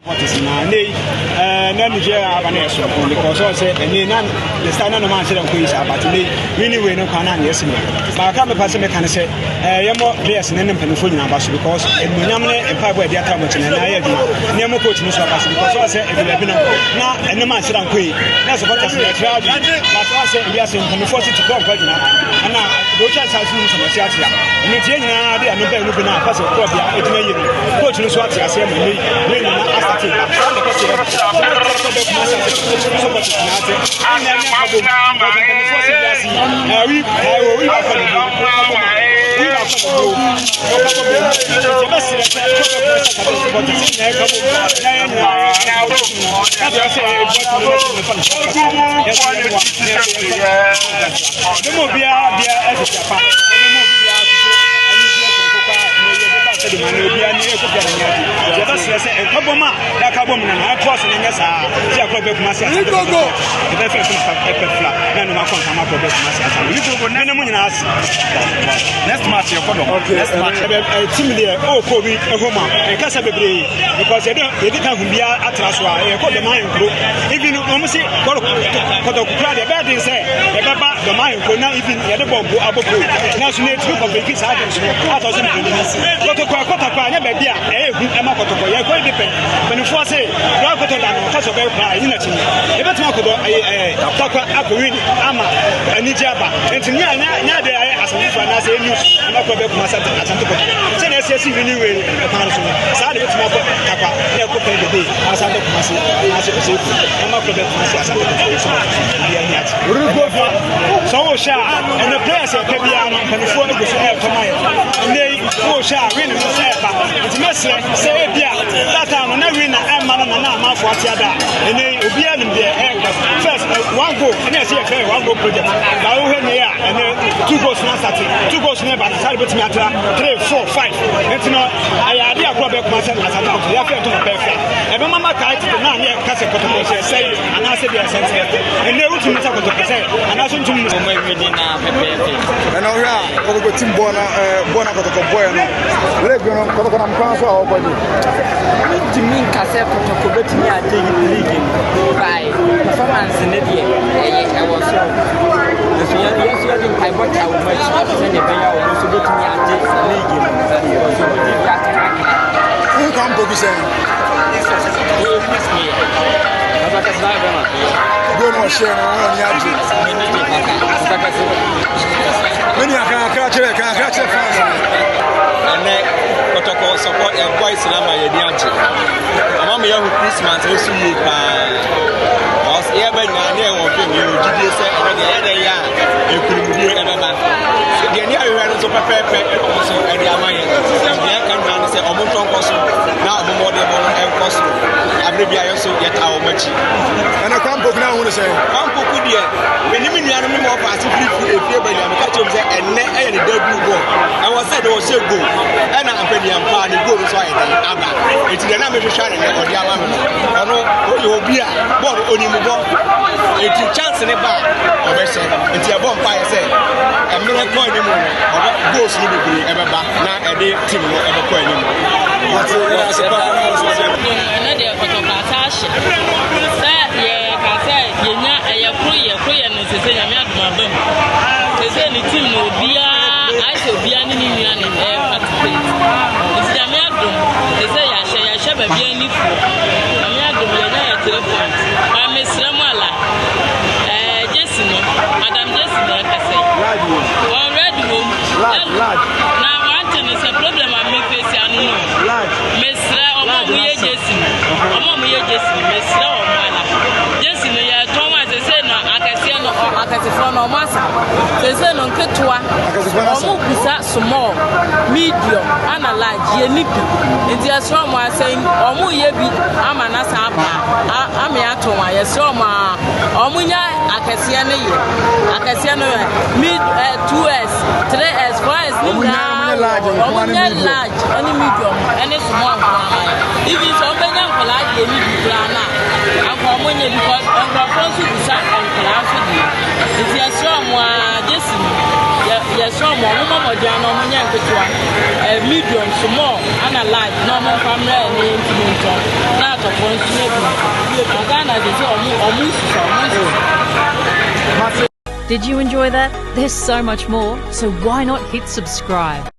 Politics na ne eh na Nigeria aba na ɛso ko because ɔn sɛ ɛne na the style na no man sɛ nkɔ yi saa but ne wini wei no kwan na ne yɛsi no baaka mepa sɛ meka ne sɛ eh yɛmmɔ players ne ne mpanimfoɔ nyinaa ba so because ɛnuonyam ne mpaebɔ a ɛde ata wɔn akyi no na ayɛ adwuma ne yɛmmɔ coach no so aba so because ɔn sɛ ɛdu baabi no na ɛne man sɛ nkɔ yi na supporters na ɛkyerɛ adwene but ɔn sɛ ewiase mpanimfoɔ se tukɔ nkɔ agyina ɛna deɛ ɔtwa nsa so no sɛ wɔsi akyea ɛno nti yɛn nyinaa de ɛno bɛn no bi no a pɛ sɛ kɔɔ bia ɛgyina yie no coach no nso ate aseɛ ma ne ne nyina asate ba saa na ɛpɛ sɛ yɛbɛ sɛ wɔte sɛ bɛkuma sɛ supporters nyinaa sɛ ɛnyɛ nyɛ nka bom wɔde mpanimfoɔ sɛ wiase yi ɛwi ɛwɔ wi baako na bi wɔka bom a wi baako na bi wɔka bom nti ɛbɛsrɛ sɛ kɔ bɛkuma sɛ asate supporters nyinaa ɛka bom na yɛn nyinaa yɛ bɔ team no na deɛ ɔsɛ yɛ bɔ team no na team no fa no yɛ sɛ yɛ boa na yɛ sɛ yɛ fa bɛma obiara bia ɛtete apa bɛma obi biara soso anigyeɛ sononko paa na yɛde ba sɛ dema na obiara ne ɛkɔ biara n'ani agye nti yɛbɛsrɛ sɛ nkabom a yɛaka bom no no ɛtoa so no nyɛ saa sɛ yɛakɔ bɛ kuma se asante kɔtɔkɔ yɛbɛfɛ so na ɛpɛ fla na ɛnom akɔ nkama akɔ bɛ kuma se asante mene mu nyinaa ase. Next match yɛkɔ dɔm. Next match. Ɛbɛ team deɛ ɔkɔ bi ɛhɔ mu a ɛnkasa bebree because yɛde yɛde ka hu biara atra so a yɛkɔ dɔm ahenkuro even wɔn si kɔtɔkɔ kura deɛ ɛbɛyɛ den sɛ yɛbɛba dɔm ahenkuro na even yɛde bɔ mpo abɔ kuro na so na etumi kɔ breki saa de so atɔ so mmienu kɔtɔkɔ kɔtɔkɔ a nyɛ baabi a ɛyɛ hu ɛma kɔtɔkɔ yɛkɔ yi de pɛ mpanimfoɔ se dɔn akɔtɔ da no kɔsɔ bɛyɛ kora ɛyi n'akyi yɛbɛtumi akɔdɔ ɛyɛ ɛɛ takwa akɔwi ama anigye aba nti nyɛ nyɛ adeɛ ayɛ asɛm foforɔ anaasɛ ɛyɛ news ɛma kɔ bɛ kuma asante asante kɔtɔkɔ sɛdeɛ ɛsi ɛsi wini wei ɛkwan no so no saa de bɛtumi akɔ takwa na ɛkɔ pɛn dede anaasɛ abɛ kuma se anaasɛ ɔsɛ eku ɛma kɔ bɛ kuma se asante kɔtɔkɔ so obi ani agye sɛ wohyɛ a ɛnɛ players ɛpɛ biara no mpanimfoɔ egu so ɛɛtɔ ma yɛ ɛnɛ yi wohyɛ a win no sɛ ɛba nti mɛsrɛ sɛ ebi a that time no na win na ɛmma no na na amanfoɔ ate ada a ɛnɛ yi obiara nim deɛ ɛɛkɔ first one goal ɛne ɛsɛ yɛfrɛ one goal project na wohwɛ ne yɛ a ɛnɛ two goals na asate two goals na ɛba no saa de bɛtumi atra three four five nti no ɛyɛ ade a korɔ bɛkoma sɛ asate kɔtɔ yɛafrɛ ntoma pɛɛ fra ɛbɛma ma kae tete na ne yɛka sɛ kɔtɔkɔ sɛ ɛsɛe anaasɛ deɛ ɛsɛ sɛ ɛnɛ wotumi sɛ kɔtɔkɔ sɛ anaasɛ ntumi ɔmo awini na pɛpɛɛpɛ. Ɛna wohwɛ a kɔtɔkɔ team bɔɔl na ɛɛ bɔɔl na kɔtɔkɔ bɔɔl no league no kɔtɔkɔ nam kwan so a ɔkɔgye. Mentumi nka sɛ kɔtɔkɔ bɛtumi agye league no by performance ne deɛ ɛyɛ ɛwɔ soro nso yɛn yɛn nso yɛde mpaebɔ taa wɔn akyi sɛdeɛ ɛbɛyɛ a wɔn nso bɛtumi agye league no nso wɔgye bi aka kakra. Wohu kwan mpo bi sɛn? Goal no ɔhyɛ no wɔn ani agye. Many akra akra kyerɛ kan akra kyerɛ fans no. Ɛnɛ kɔtɔkɔ support ɛ boys na ma yɛde agye. Ɔma mi yɛhu Christmas nso yie paa. Ɔs yɛbɛ nyinaa ne yɛwɔ fam yɛwɔ gyidie sɛ ɛnɛ deɛ yɛdɛ yɛ a nkunimdie ɛbɛba. Deɛ ne ahwehwɛ no nso pɛpɛɛpɛ ɛna ɔmo nso ɛde ama yɛn. Deɛ ɛka nyinaa ne sɛ ɔmo ntɔ nkɔ so na ɔmo mmɔdenbɔ no ɛnkɔ soro. Abere bi a yɛn nso yɛtaa wɔn akyi. Ɛnɛ kwan mpoku na ahunu sɛ. Kwan mpoku deɛ me ne me nuanom ne ma ɔfa ase firi efie ba nyinaa meka kyerɛ mu sɛ ɛnnɛ ɛyɛ ne debut ball. Ɛwɔ sɛ de ɔhyɛ goal ɛna mpanyinfoɔ a ne goal nso ayɛ dɛn aba. Eti deɛ na mehwehwɛ ne nɛ ɔde ama me no ɔno ɔyɛ obi a bɔɔl onim bɔ. Eti chance ne ba a ɔbɛhyɛ. Nti ɛbɔ mpaeɛ sɛ mmerɛ kɔ anim no ɔbɛ goals no bebree ɛbɛba na ɛde team no ɛbɛkɔ anim. Ɛnɛ deɛ kɔtɔkɔ asa ahye sɛ yɛka sɛ yɛnya ɛyɛ koroyɛ koroyɛ no sese nyame adom aba mu sese ne team no obiara ayɛ sɛ obiara ne ne nua ne ɛyɛ participate nti nyame adom sese yɛahyɛ yɛahyɛ baabi anifoɔ nyame adom yɛnya yɛ 3 point ma mesrɛ mu ala ɛɛ jersey no madam jersey na ɛkasa yi wɔn red wom na wante no sɛ problem a mefesi ano no mesrɛ ɔmo a ɔmo yɛ jersey no ɔmo a ɔmo yɛ jersey no mesrɛ ɔmo ala jersey no yɛtɔn a sese no akɛseɛ no akɛsefoɔ no ɔmo asa sese no nketewa ɔmo bisa small, medium ana large yɛni bi nti yɛsrɛ ɔmo asɛn ɔmo yɛ bi ama na saa aba ama yɛatɔn a yɛsrɛ ɔmo a ɔmo nya akɛseɛ no yɛ akɛseɛ no yɛ mid 2S, 3S, 4S ne nyinaa ɔmo nyɛ large ɛne medium ɛne small nko ara yɛ. Even sɛ ɔmo bɛnya nkɔlaa deɛ ne bi koraa na anka ɔmo nyɛ because nkurɔfoɔ nso bisa nkɔlaa nso deɛ nti yɛsrɛ ɔmo a jersey no yɛ yɛsrɛ ɔmo ɔmo mmɔ mmɔden na ɔmo nyɛ nketewa medium, small ana large na ɔmo mfa mmerɛ ne yɛntumi ntɔn na atɔfoɔ. Ɛna sese ɔmo ɔmo nsusu ɔmo nsusu. Did you enjoy that? There's so much more, so why not hit subscribe?